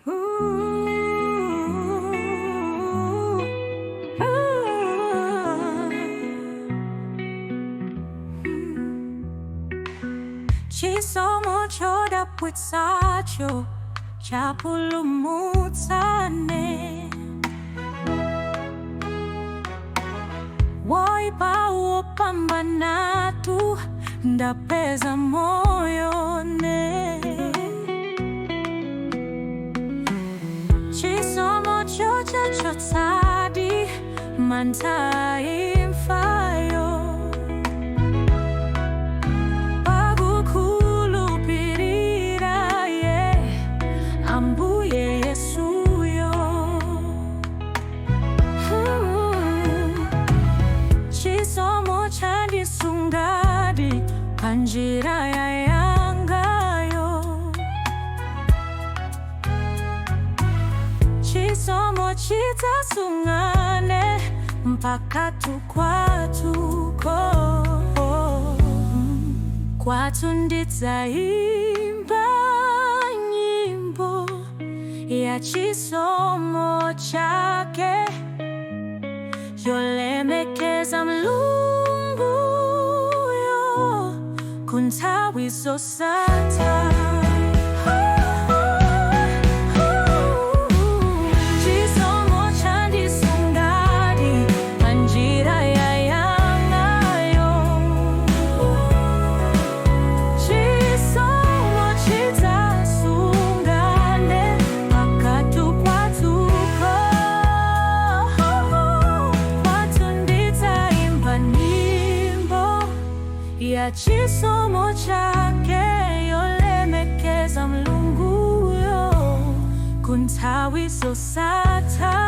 Ooh, ooh. Chisomo chodabwitsacho chapulumutsa ine. Woipa wopambanatu ndapeza moyo ne. Chisomo chochachotsadi mantha imfayo. Pakukhulupirira ye Ambuye Yesuyo. Chisomo chandisungadi panjira yangayo. Chisomo chidzasunga ine mpaka kwathuko. Kwathu ndidzaimba nyimbo ya chisomo chake, yolemekeza Mlunguyo kunthawi zosatha. Chisomo chandisungadi panjira yangayo. Chisomo chidzasunga ine mpaka kwathuko. Kwathu ndidzaimba nyimbo ya chisomo chake, yolemekeza Mlunguyo kunthawi zosatha.